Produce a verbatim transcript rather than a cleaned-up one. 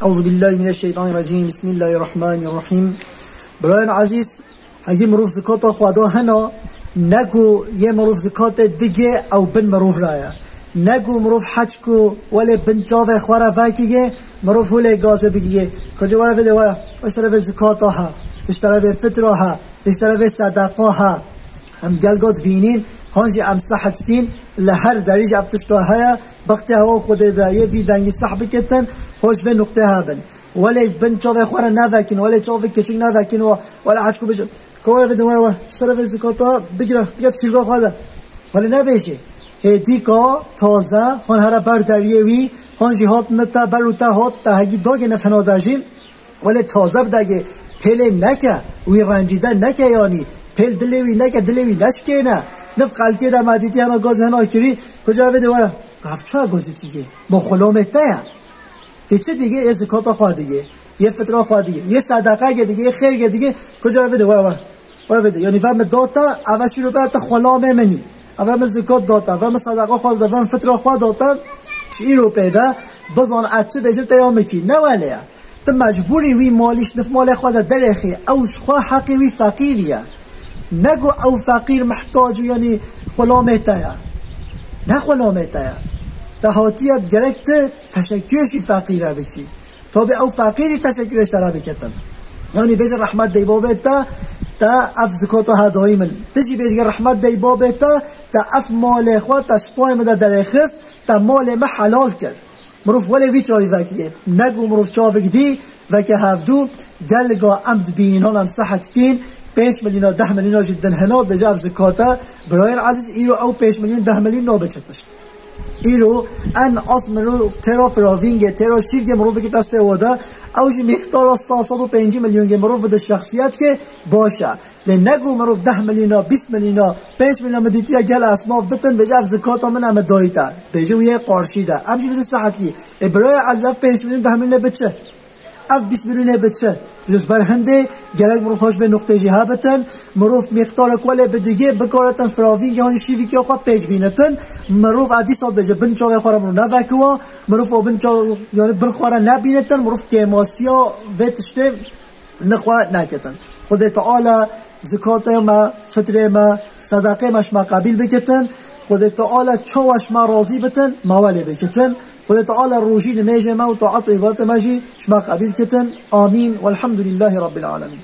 Euzu billahi mineşşeytanirracim. Bismillahirrahmanirrahim. Birayên ezîz, hegî mirov zikata xwe da hena, ne ku yê mirov zikatê digê ew bin mirov re ye. Ne ku mirov heç ku welê bin çavê xwe re vekigê, mirov holê gazê bigigê. Kocê were vê de were, ji terefê zikata he, ji terefê fitra he, ji terefê sedeqa he. Em gel got bînîn, han jî em seh dikîn, li her derî jî ev tişta heye, bextê hewa Xwedê de yê vî dengî seh bikitin, hoj vê nuqtê hebin. Welê bin çavê xwe re nevekîn, welê çavê kiçik nevekîn, wa, welê heçku bijin. Ka were vê de were, were, ji terefê zikata bigire, bigire tu çîrga xwe de. Welê nebêjê. Hê dîka taze, han here ber deriyê wî, han jî hat ne te ber û te hat, te hegî dagê nef hena de jî. Welê taze bidegê, pêlê neke, wî rencîde neke yanî, pêl dilê wî neke, dilê wî neşkêne. Nif qelkê de me dîtî hena gaz hena kirî, kuca vê de were, gav çuha gazî tîgê? Bo xulamê te ye. Tê çi digê? Yê zikata xwe digê, yê fitra xwe digê, yê sedeqegê digê, yê xêrgê digê, kuca vê de were, were. Were vê de, yanî ve min data, eve şîro be te xulamê min î. Eve min zikat data, eve min sedeqa xwe data, eve min fitra xwe data, ji îro pê de bizan ez çi bêjim te ya min kî. Ne welê ye. Tu mecbûrî wî malî ji nif malê xwe de derêxî, ew ji xwe heqê wî feqîrî ye. Ne ku ew feqîr mihtac û yanî xulamê te ye. Ne xulamê te ye. Te hatiye gerek tu teşekkür jî feqîre bikî. Tabî ew feqîr jî teşekkürê ji te re bikitin. Yanî bêje rehmet dey babê te, te ev zikota hedayî min. Tu jî bêjge rehmet dey babê te, te ev malê xwe te ji xwayê min de derêxist, te malê min helal kir. Mirov welê vî çavî vekiriye. Ne ku mirov çavik dî, veke hevdû, gelga em dibînin, hon em seh dikîn, pênc milyona, deh milyona jî din hena, bêje ev zikata, birayên ezîz, îro ew pênc milyon, deh milyon nabe çi tişt. Îro en az mirov têra firavîngê, têra şîvgê mirov bike destê we de, ew jî mîqdara sed, sed û pêncî milyongê mirov bide şexsiyetke baş e. Lê ne ku mirov deh milyona, bîst milyona, pênc milyona min dîtiye gel esnaf ditin, bêje ev zikata min em dayî te. Bêje wî yê qarşî de. Em jî bide seh dikî. Ê biraya ezîz, ev pênc milyon, deh milyonê bi çi? Ev bîst milyonê bi çi? Ji ber hindê gerek mirov hoj vê nuqtê jî hebitin, mirov mîqdarek welê bidigê bikaritin firavîngê han şîvîkiya xwe pêk bînitin. Mirov a dîsa dibêje bin çavê xwe re mirov nevekiwa, mirov o bin çav, yanî bin xwe re nebînitin, mirov kêmasiya vê tiştê nixwe nekitin. Xwedê Teala zikatê me, fitrê me, sedeqê me ji me qebîl bikitin. Xwedê Teala çawa ji me razî bitin, me welê bikitin. Xwedê Teala rojî nimêjê me û taet û îbadetê me jî ji me qebîl kitin. Amîn. Welhamdulîllahî Rabbil Alemîn.